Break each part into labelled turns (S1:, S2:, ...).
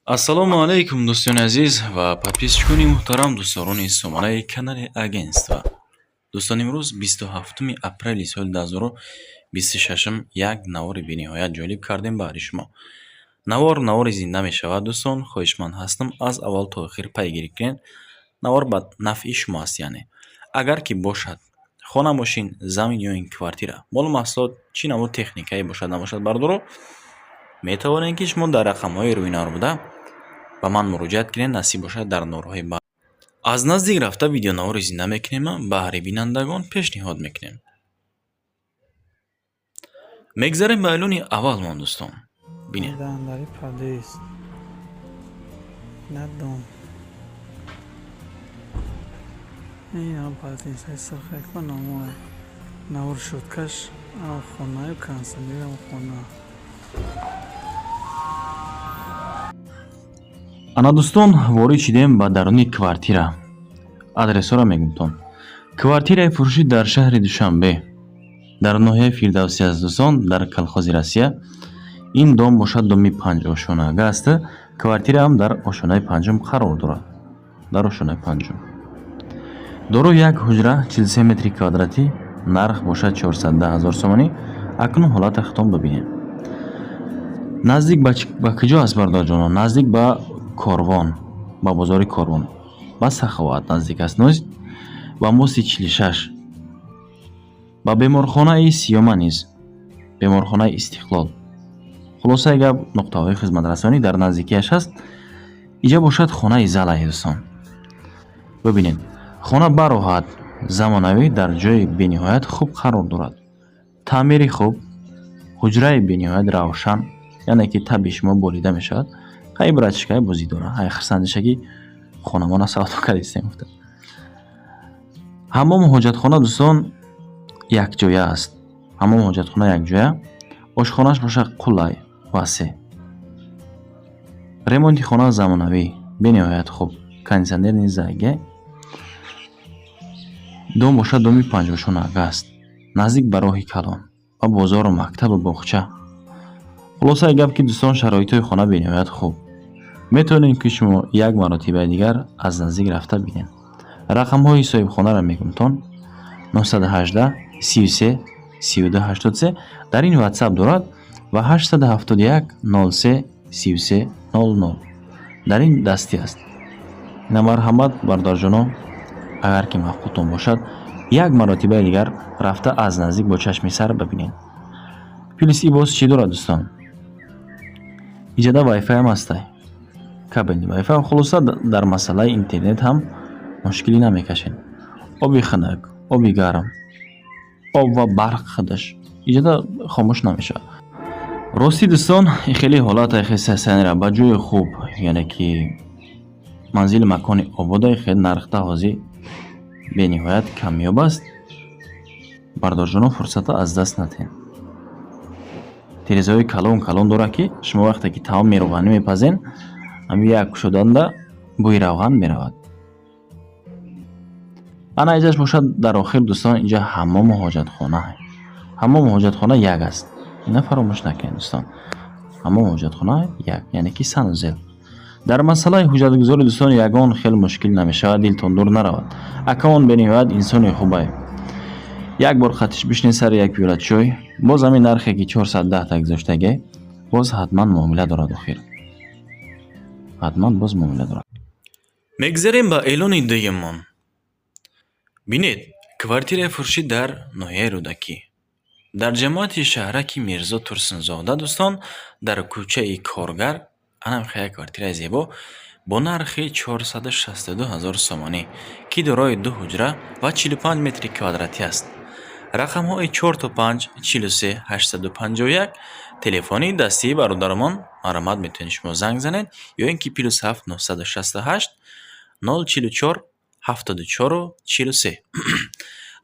S1: Ассалому алайкум, дӯстони азиз ва подписчикони муҳтарам, дӯстдорони сомонаи канали агентства. Дӯстон, имрӯз 27 апрели соли 2026 як навори бениҳоят ҷолиб кардем баҳри шумо. Навор навори зинда мешавад, дӯстон, хоҳишманд ҳастам, аз аввал то охир пайгирӣ кунед. Навор ба нафъи шумо аст, яъне агар ки бошад хона, мошин, замин ё ин квартира, молу маҳсулот, чӣ намуд техникае бошад набошад, бардоро, метавонед, ки шумо дар рақамҳои рӯи навор буда ба ман муроҷиат кунед. Насиб бошад, дар наворҳои баъд аз наздик рафта видеонавори зинда мекунем, баҳри бинандагон пешниҳод мекунем. Мегзарем ба эълони аввалмон, дӯстон, бинед.
S2: Дандари подъезд. На дом. Ин подъездҳои сурхако номо навор шудкаш ам хонаю кондиционерам хона.
S1: Ана, дӯстон, ворид шидем ба даруни квартира. Адресҳоро мегумтон. Квартираи фурӯшӣ дар шаҳри Душанбе, дар ноҳияи Фирдавсӣ аст, дӯстон, дар колхози Россия. Ин дом бошад доми панҷошонага аст. Квартираам дар ошонаи панҷум қарор дорад, дар ошонаи панҷум. Дорои як ҳуҷра, 43 метри квадратӣ, нарх бошад 410 ҳазор сомонӣ. Акнун ҳолати худтон бибинед. Наздик ба куҷо аст, бародарҷонон? Наздик ба Корвон, ба бозори Корвон, ба Саховат наздик аст, ба мости 46, ба беморхонаи Сиёма низ, беморхонаи Истиқлол. Хулосаи гап, нуқтаҳои хизматрасонӣ дар наздикиаш ҳаст. Иҷа бошад хонаи залае, дӯстон, бибинед. Хона бароҳат, замонавӣ, дар ҷои бениҳоят хуб қарор дорад. Таъмири хуб, ҳуҷраи бениҳоят равшан, яъне ки табъи шумо болида мешавад. Ҳай, братишкаи бозӣ дора, ҳай, хурсандишаки хонамона савдо кардистем гуфта. Ҳаммому ҳоҷатхона, дӯстон, якҷоя аст. Ҳаммому ҳоҷатхона якҷоя, ошхонааш бошад қулай, васеъ. Ремонти хона замонавӣ, бениҳоят хуб, кондиционер низ заге. Дом бошад доми панҷошонага аст, наздик ба роҳи калон, ба бозору мактабу боғча. Хулосаи гап ки, дӯстон, шароитҳои хона бениҳоят хуб. Метавонед, ки шумо як маротибаи дигар аз наздик рафта бинед. Рақамҳои соҳибхонаро мегумтон: 918 33 32 83, дар ин WhatsApp дорад, ва 871 03 33 00, дар ин дастӣ аст. Ина, марҳамат, бародарҷонон, агар ки маъқултон бошад, як маротибаи дигар рафта аз наздик бо чашми сар бибинед. Плюс и боз чӣ дорад, дӯстон? Иҷода вайфай ҳам ҳастай, кабельный вайфай. Хулоса, дар масъалаи интернет ҳам мушкилӣ намекашед. Оби хунук, оби гарм, об ва барқ худаш иҷода хомӯш намешавад. Ростӣ, дӯстон, хеле ҳолат хесасанера ба ҷои хуб, яъне ки манзили макони обода, хеле нархта ҳозир бениҳоят камёб аст. Бародарҷонон, фурсатро аз даст надиҳед. Тирезаҳои калон калон дорад, ки шумо вақте ки таоми равғанӣ мепазен, ҳамин як кушоданда бӯи равған меравад. Ана, иҷаш бошад дар охир, дӯстон, инҷа ҳаммому ҳоҷатхона. Ҳаммому ҳоҷатхона як аст, ина фаромӯш накунед, дӯстон. Ҳаммому ҳоҷатхона як, яъне ки санузел. Дар масъалаи ҳуҷҷатгузорӣ, дӯстон, ягон хел мушкил намешавад, дилтон дур наравад. Акаон бениҳоят инсони хубае. Як бор хатиш бишнед сари як пиёла чой, боз ҳамин нархе ки 410 та гузоштаге, боз ҳатман муомила дорад. Охир ҳатман боз муомила дорад. Мегзарем ба эълони дуюммон. Бинед, квартираи фурӯшӣ дар ноҳияи Рӯдакӣ, дар ҷамоати шаҳраки Мирзо Турсунзода, дӯстон, дар кӯчаи Коргар. Анам як квартираи зебо бо нархи 462 ҳазор сомонӣ, ки дорои ду ҳуҷра ва 45 метри квадратӣ аст. Рақамҳои 4 то 5 43 851 телефони дастии бародарамон. Марҳамат, метавонед шумо занг занед ё ин ки +7 968 044 74 43,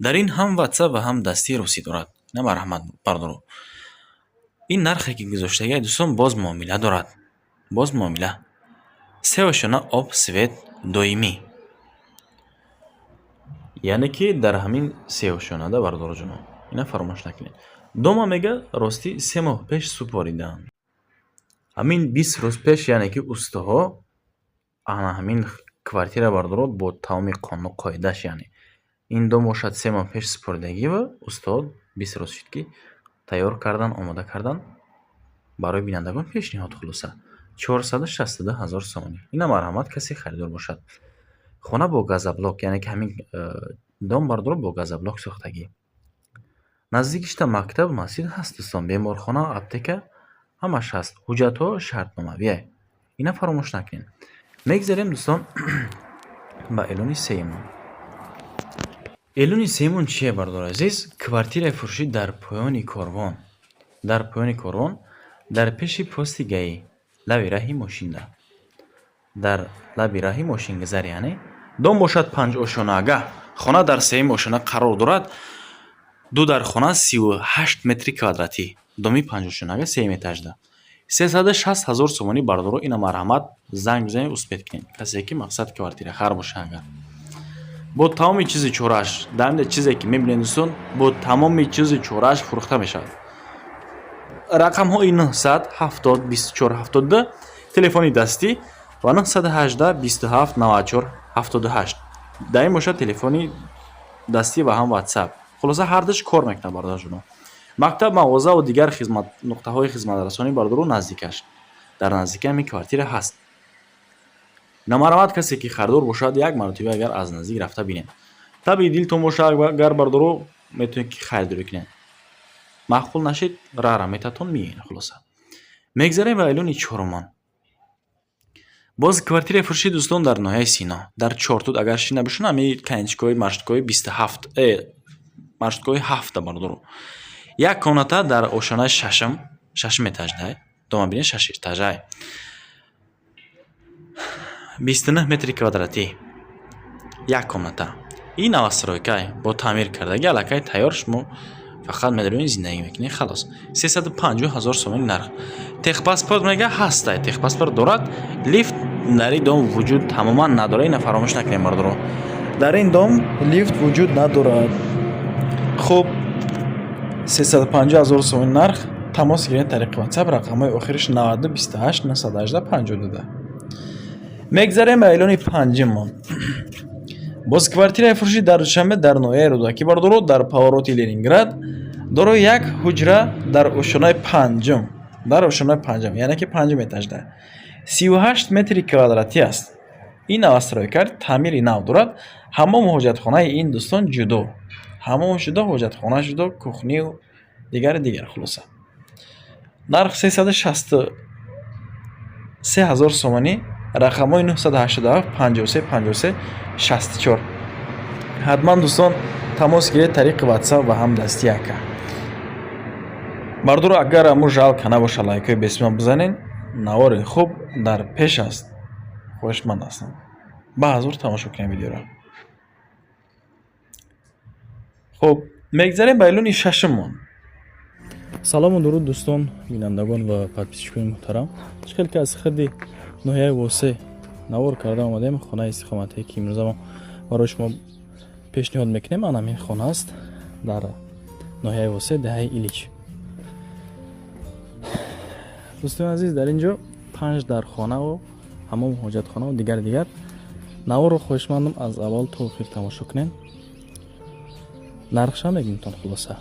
S1: дар ин ҳам WhatsApp ва ҳам дастии русӣ дорад. На, марҳамат, бародаро. Ин нархе ки гузоштагиа, дӯстон, боз муомила дорад, боз муомила. Се ошёна, об, свет доимӣ, яъне ки дар ҳамин се ошёнада, бародароҷонон, ина фаромӯш накунед. Дома мега, ростӣ, 3 моҳ пеш супоридаанд. Ҳамин 20 рӯз пеш, яъне ки устаҳо ана ҳамин квартира, бардоро, бо тамоми қонуну қоидааш, яъне ин дом бошад, 3 моҳ пеш супоридагӣ ва устаҳо 20 рӯз шуд, ки тайёр кардан, омода кардан, барои бинандагон пешниҳод. Хулоса, 462 000 сомонӣ. Ина марҳамат, касе харидор бошад. Хона бо газоблок, яъне ки ҳамин дом, бардоро, бо газоблок сохтагӣ. Наздикишта мактаб, масҷид ҳаст, дӯстон, беморхона, аптека, ҳамаш ҳаст. Ҳуҷҷатҳо шартномавие, ина фаромӯш накунед. Мегзарем, дӯстон, ба эълони сеюмон. Эълони сеюмон чие, бардори азиз? Квартираи фурӯшӣ дар поёни корвон, дар поёни корвон, дар пеши пости ГАИ, лаби раҳи мошинда, дар лаби раҳи мошингузар. Яъне дом бошад панҷошонаага. Хона дар сеюм ошона қарор дорад. Ду дар хона, 38 метри квадратӣ. Доми панҷошонага, сеюм этажда, 360 000 сомонӣ, бардоро. Ина марҳамат, занг бизанед, успеть кунед, касе ки мақсад квартира хар боша агар. Бо тамоми чизи чорааш, дар ин чизе ки мебинед, дӯстон, бо тамоми чизи чорааш фурӯхта мешавад. Рақамҳои 900 70 24 72 телефони дастӣ ва 918 27 94 78 дар ин бошад телефони дастӣ ва ҳам WhatsApp. Хулоса, ҳардуш кор мекунад, бародарҷоно. Мактаб, мағозаву дигар нуқтаҳои хизматрасонӣ, бардору, наздикаш, дар наздики ҳамин квартира ҳаст. Намарамад, касе ки харидор бошад, як маротиба агар аз наздик рафта бинед, табъи дилтон боша агар, бардоро, метавонед ки харидорӣ кунед. Маъқул нашид, рара метатон миёед. Хулоса, мегзарем ба эълони чорумон. Боз квартираи фурӯшӣ, дӯстон, дар ноҳияи Сино, дар Чортуд. Агар шинда бошед, ҳами конечкои маршруткои 27, маршруткои ҳафта, бардоро. Як комната дар ошонаи шашум, шашум этажда. Дома бинед, шаш этажай, 29 метри квадратӣ, як комната. Ин новостройкай, бо таъмир кардагӣ, аллакай тайёр, шумо фақат медароед, зиндагӣ мекунед, халос. 350 000 сомони нарх. Техпаспорт мега ҳастай, техпаспорт дорад. Лифт дар ин дом вуҷуд тамоман надорад, ина фаромӯш накунед, бардоро.
S3: Дар ин дом лифт вуҷуд надорад. Хуб, 350 000 сомони нарх. Тамос гиред тариқи WhatsApp, рақамҳои охириш 92 28 918 52. Мегзарем ба эълони панҷумон. Боз квартираи фурӯшӣ дар Душанбе, дар ноҳияи Рӯдакӣ, бардоро, дар повороти Ленинград, дорои як ҳуҷра дар ошонаи панҷум, дар ошонаи панҷум, яъне ки панҷум этажда, 38 метри квадратӣ аст. Ин новостройка, таъмири нав дорад. Ҳаммому ҳоҷатхонаи ин, дӯстон, ҷудо, ҳаммом ҷудо, ҳоҷатхона ҷудо, кухню дигари дигар. Хулоса, нарх 363 000 сомонӣ. Рақамҳои 987 53 53 64. Ҳатман, дӯстон, тамос гиред тариқи WhatsApp ва ҳам дасти яка. Бардоро, агар аму жалко набошад, лайкҳои бесима бизанед. Навори хуб дар пеш аст, хоҳишманд ҳастам, ба ҳазур тамошо кунем видеоро. Хуб, мегзарем ба эълони шашумон.
S1: Салому дуруд, дӯстон, бинандагон ва подписчикони муҳтарам. Чӣ хел ки аз хирди ноҳияи Восе навор карда омадем, хонаи истиқоматие ки имрӯза мо барои шумо пешниҳод мекунем, ан ҳамин хона аст дар ноҳияи Восе, деҳаи Илич. Дӯстони азиз, дар ин ҷо панҷ дархонаву ҳамом, ҳоҷатхонаву дигар дигар. Наворро хоҳишмандам, аз аввал то охир тамошо кунем. Нархша мегӯмтон. Хулоса,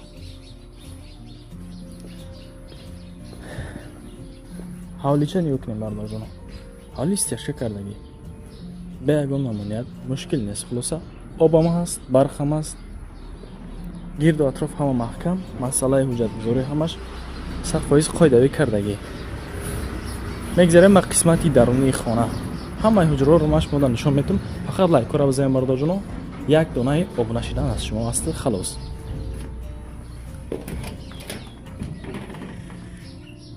S1: ҳавлича нигоҳ кунем, бардорҷоно. Ҳавли стяжка кардагӣ, бе ягон мамоният, мушкил нест. Хулоса, обам ҳаст, барқам ҳаст, гирду атроф ҳама маҳкам, масъалаи ҳуҷҷатгузорӣ ҳамаш 100% қоидавӣ кардагӣ. Мегзарем ба қисмати дарунии хона. Ҳамаи ҳуҷраҳоро ман шумода нишон метум. Фақат лайкҳоро бизанем, бардорҷоно. Як донаи обуна шидан аз шумо аст, халос.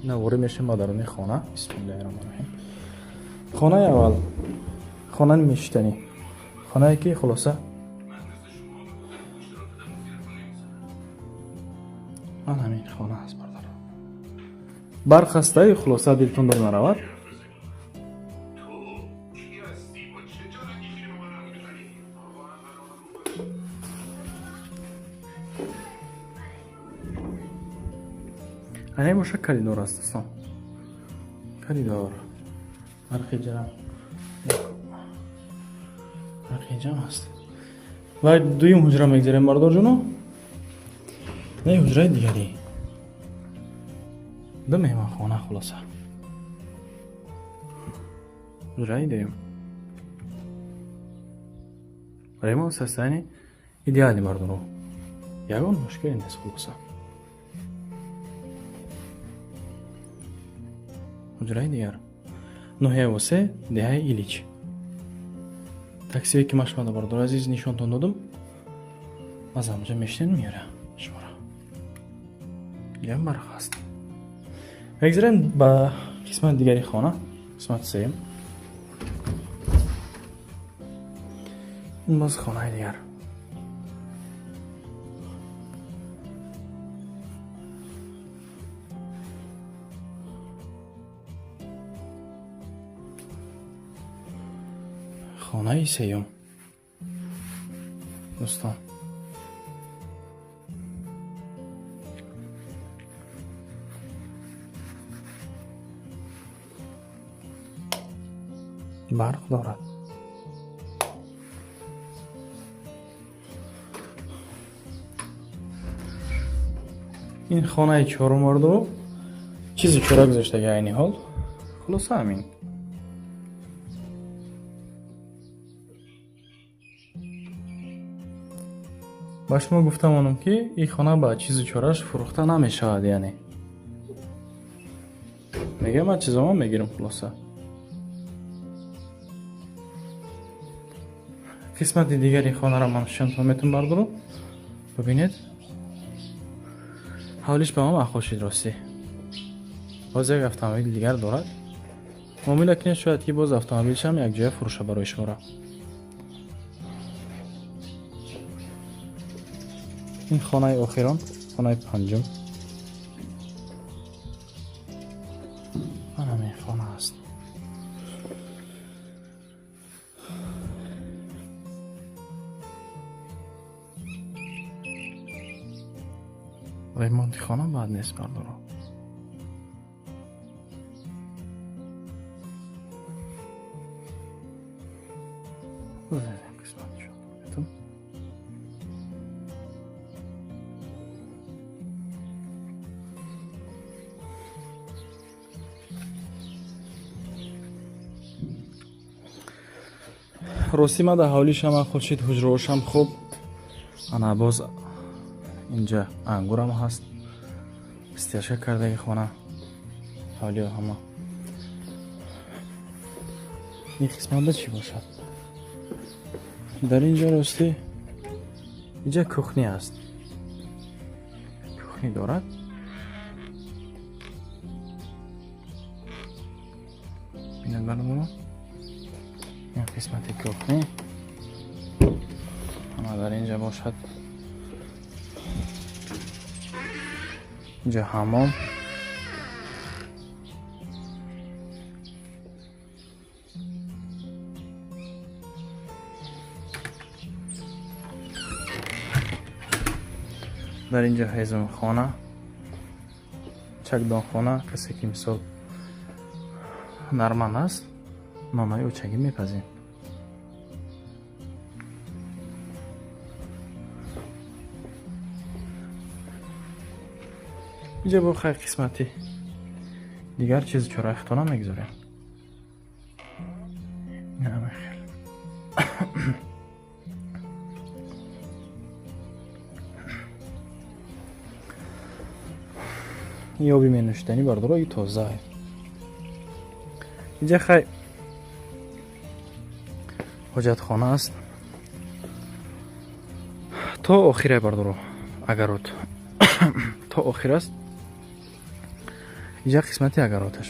S1: Ворид мешавем ба даруни хона. Бисмиллаҳи раҳмони раҳим. Хонаи аввал, хонаи мешиштанӣ, хонае ки, хулоса, ман ҳамин хона аст, бардар. Барқ ҳастаю, хулоса, дилтон дор наравад. Ане боша коридор аст, дӯстон.
S3: Коридор. Барқи ҷам. Барқи ҷам ҳаст. Ва дуюм ҳуҷра мегзарем, бардорҷоно. Не, ҳуҷраи дигарӣ. Ду меҳмонхона хулоса. Ҳуҷраи дуюм. Ремонт состояние идеальный, бардоро. Ягон мушкиле нест хулоса. Ҳуҷраи дигар. Ноҳияи Восе, деҳаи Илич. Таксие ки ман шумода, бародари азиз, нишонтон додам, аз ҳамҷа мешинен, меёра шуморо. Ям барқ ҳаст. Мегзарем ба қисмати дигари хона, қисмати сеюм. Ин боз хонаи дигар. Хонаи сеюм. Дӯстон. Барқ дорад. Ин хонаи чорум, бардоро, чизи чора гузоштаги айни ҳол. Хулоса ҳамин. Ба шумо гуфтамонам, ки ин хона ба чизу чораш фурӯхта намешавад, яъне. Мегӯям, ман чизома мегирам хулоса. Қисмати дигари хонаро ман нишонтон метавонам, бардоро. Бибинед. Ҳавлиш ба ман маъқул шуд ростӣ. Боз як автомобили дигар дорад. Муомила кунед, шояд ки боз автомобилшам якҷоя фурӯша барои шуморо. Ин хонаи охирон, хонаи панҷум. Ман ҳамин хона аст. Ремонти хона бад нест, бардоро. Ростӣ ман дар ҳавлишам хуб шид, ҳуҷраҳошам хуб. Ана боз инҷа ангурам ҳаст. Стяжка кардаги хона. Ҳавлиҳо ҳама. Ин қисматда чӣ бошад? Дар инҷа ростӣ инҷа кухня аст. Кухня дорад. Бинед, бародарон. Ин қисмати кухня. Ана дар инҷа бошад. Инҷа ҳаммом. Дар инҷа ҳезумхона, чакдонхона, касе ки мисол ҳунарманд аст, нонаи очагӣ мепазем. Инҷа бо хай қисмати дигар чизи чораи худтона мегузорем. Хел. Ин оби менӯшиданӣ, бардоро, и тоза. Инҷа хай ҳоҷатхона аст. То охире, бардоро, агарот. То охир аст. Инҷа қисмати агароташ.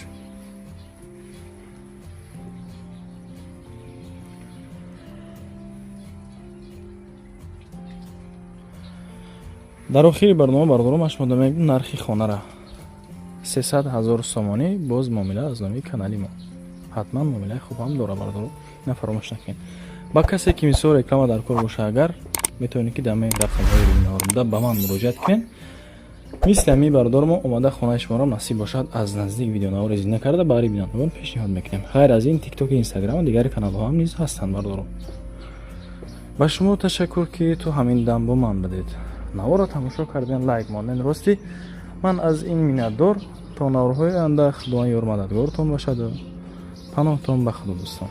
S3: Дар охири барнома, бардоро, ман шумо мегӯям нархи хонара. 300 000 сомонӣ, боз муомила аз номи канали мо. Ҳатман муомилаи хуб ҳам дора, бардоро, ина фаромӯш накунед. Ба касе ки мисол реклама дар кор боша, агар метавонед ки дар рақамҳои рӯйнаорумда ба ман муроҷиат кунед.
S1: Мисли ҳамин бародаро, мо омада хонаи шуморо, насиб бошад, аз наздик видеонавори зинда карда барои бинандагон пешниҳод мекунем. Ғайр аз ин, Тиктоки, Инстаграму дигари каналҳо ҳам низ ҳастанд. Бародаро, ба шумо ташаккур, ки то ҳамин дам бо ман будед, наворро тамошо карден, лайк монден. Ростӣ, ман аз ин миннатдор. То наворҳои оянда, Худованд ёрмададгортон бошаду паноҳтон ба Худо, дӯстон.